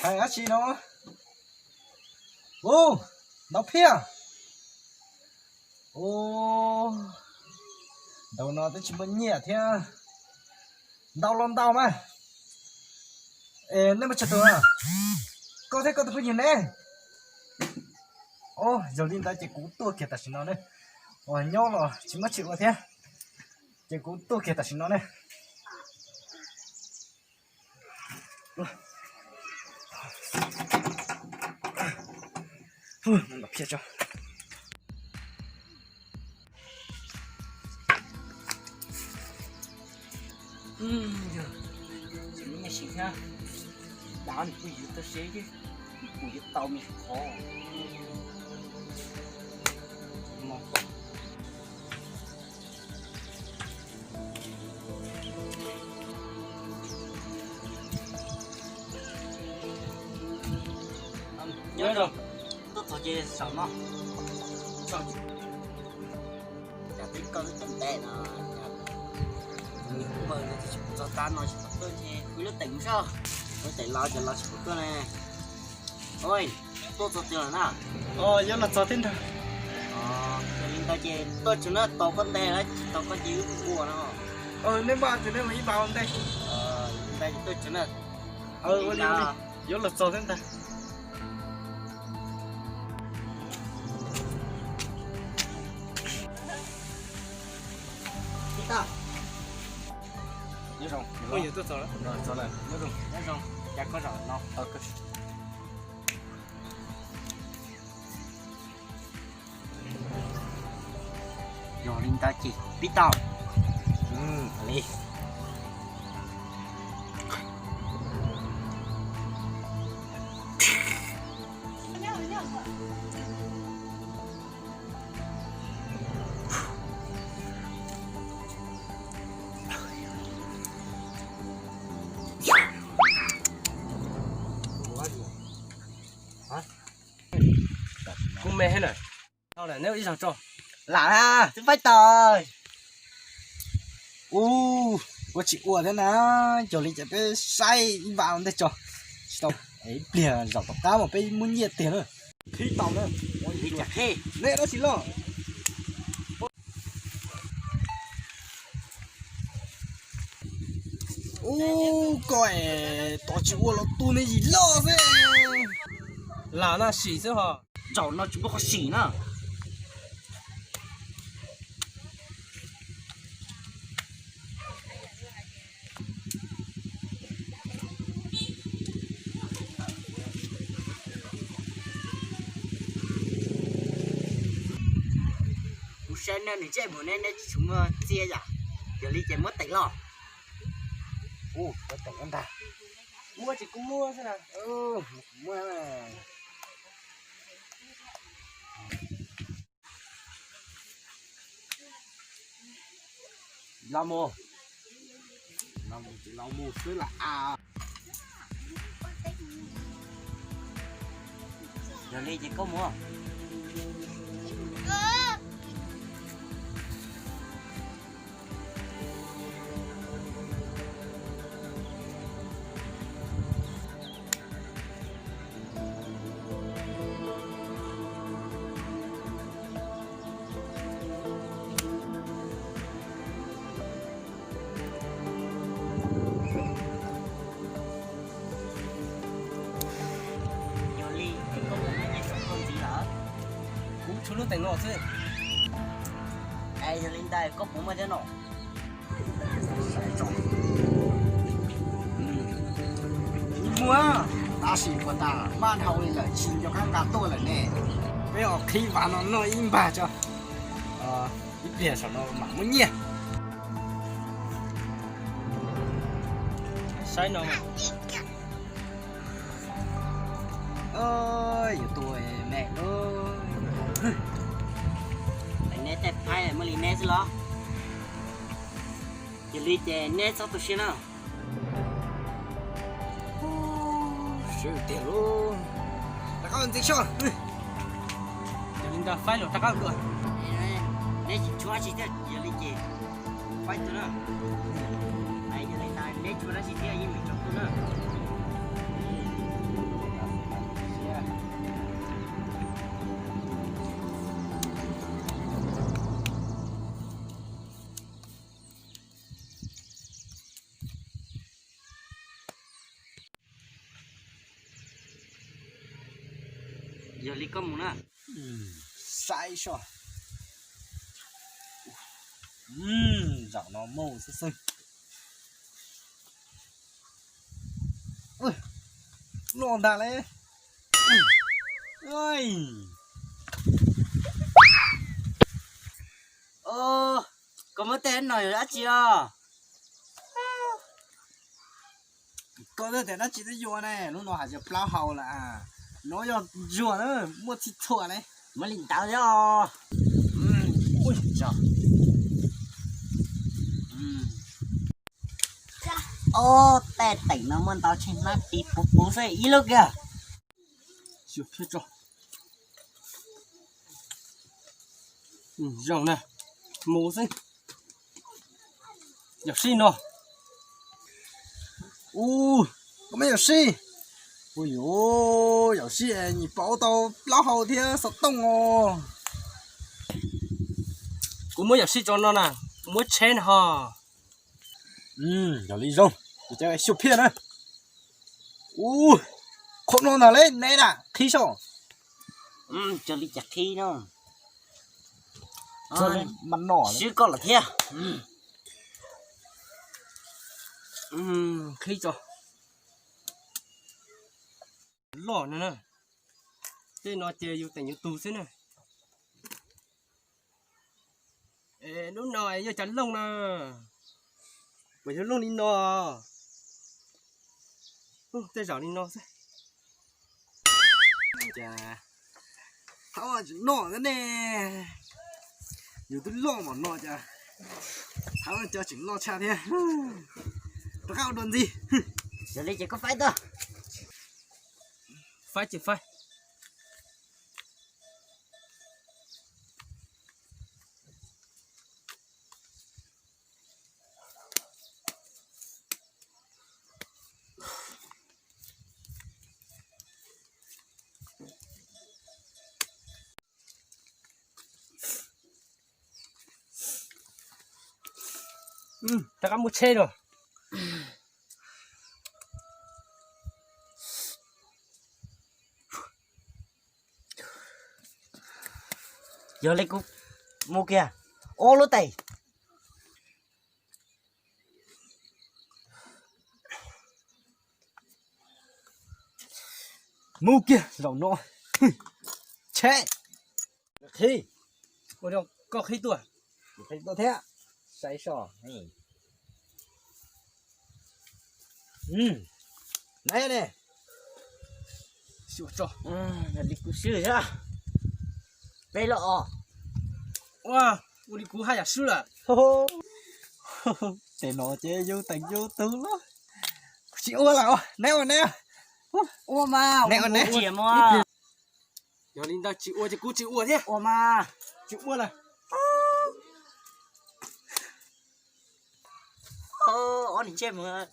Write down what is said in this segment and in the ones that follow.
Hais dab tsi no? Ub, ntau phiaj. Ub, ntau no twb tsis muaj nyiaj thiab. Ntau los ntau mas. Es nej muaj tsawg tus? Koj thiab koj tus phooj ywg ne? Ub, yog li ntawd ces kuv tuaj kiag tam sim no ne. Uas nyob los tsis muaj tsis ua thiab, ces kuv tuaj kiag tam sim no ne. Tsis muaj nyiaj siv thiab, dav nws kuj yuav tau seb, kuv yuav tau me qhov. Nyob zoo, tuaj txog ces zaum no. Cas twb koj twb tau ntev no, nws kuj npawg ntawd tsis pom txog tag no tsis pom tuaj ces kuv lub teem mus soj, lub teem los ces los tsis pom tuaj ne. Oj, tuaj txog twg lawm na? Yuav los txog thiab ntag. Yog li ntawd ces tuaj tsev na, tau koj ntej lawm tsis tau koj ces wb ua no. Nej npaj ces nej ua ib npaj ua ntej. Li ntawd ces tuaj tsev na. Ua li, yuav los txog thiab ntag. Nyob zoo, phooj ywg tuaj txog lawm. Nyob zoo, nyob zoo, cas koj zaum no? Yog li ntawd ces pib tau li. Kuv me thiab na. Tau lawm, neb ua ib zaug tso. Lam na, twb faib tau. Ub, ua tsis ua thiab na, yog li ces peb saib ib npaj ua ntej tso. Tsis tau, ib pliag zaum tom qab mas peb muaj nyiaj tiag na. Qhib tau na. Li cas qhib? Neb dab tsi loj? Ub, koj es tod tsis ua los tu neb yim loj xwb. Lam na sim xwb ho. Zaum no tsis muaj qhov sim na. Kuv saib nej nws tsej muag neb, neb tsis tshua muaj txiaj yam. Yog li ces muab teem los. Ub, muab teem ntag. Muab ces kuv muab xwb na. Muab. Los mus. Los mus ces los mus xwb las as. Yog li ces koj mus. Yog li es koj puas muaj nyiaj tso koj ntxiv lawm? Kuv tshuav lub teem no xwb. Es yog li ntawd koj puas muaj thiab no? Muaj, tab sis puas tas maj dhau li lawm tsis nco qab nqa tuaj lawm ne. Peb ho qhib vas no noj ib npag tso. Ib pliag saum no mam muaj nyiaj. Saib no. Yuav tua me lub. Neb tej phaib muaj li neb xwb los? Yog li ces neb txhob tu siab na. Siab tiag lauj. Rov qab ua ntxiv soj. Yog li ntawd faib los rov qab dua. Neb tsis tshuav tsis thiab, yog li ces faib tus na. Yog li ntawd Peb tshuav dab tsi thiab yeej meem tso tuaj na. Yog li koj mus na. Saib soj. Zaum no mus xwb xwb. Loj ntag le. Koj muab tej no yog dab tsi os? Koj tej dab tsi twb yuav ne, lub no hais tias plaub hau lawm, no yog ntsuag na, muaj txhij txhua ne. Muab li ntawd thiab os. Ob tej teem no muaj ntau, tsheej hnab tiv puv puv xwb ib lub kiag. Zoo na, mus xwb. Yawm sij no. Ub, koj muab yawm sij. Ui yuav, yawm sij nyuam qhuav tau plaub hau thiab xov tooj os. Kuv muab yawm sij tso no na, kuv muab tsheb no ho. Yog li zoo, kuv cov xyuas phiaj na. Ub, qhov no ntag le neb na, qhib soj. Cog li cas qhib no. Mas no swb koj lawm thiab. Qhib tso. Loj no na. Tej no ces yus teem yus tug xwb na. Lub no yog cov looj na. Mas yog looj li no. Tej zaum li no xwb. Cas thab tseem noj thiab ne. Yus twb loj npaum no cas thab cov tseem loj tshaj thiab. Rov qab ua dua ntxiv. Yog li ces koj faib tau. Faib ces faib. Rov qab muab tsheb no. Yog li kuv mus kiag ob lub tais. Mus kiag zaum no. Tsheb. Qhib. Ua rau koj qhib tuaj. Qhib tuaj thiab. Saib soj. Neb ne. Li kuv swb thiab. Peb los os. Ua, ua li kuv haj yam swb lawm. Tej no ces yus teem yus tug los. Tsis ua lawm, neb ua neb. Ua mas, neb ua neb. Yog li ntawd tsis ua ces kuv tsis ua thiab. Ua mas. Tsis ua lawm. Ob niag ntsej muag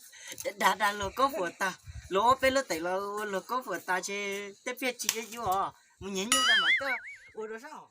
dag dag luag koob puas tag, luag ob peb lub tais los luag koob puas tag ces tej pliag tsis yuav yuav os, mus nyiag nyuj tag mam tuaj ua dua sab.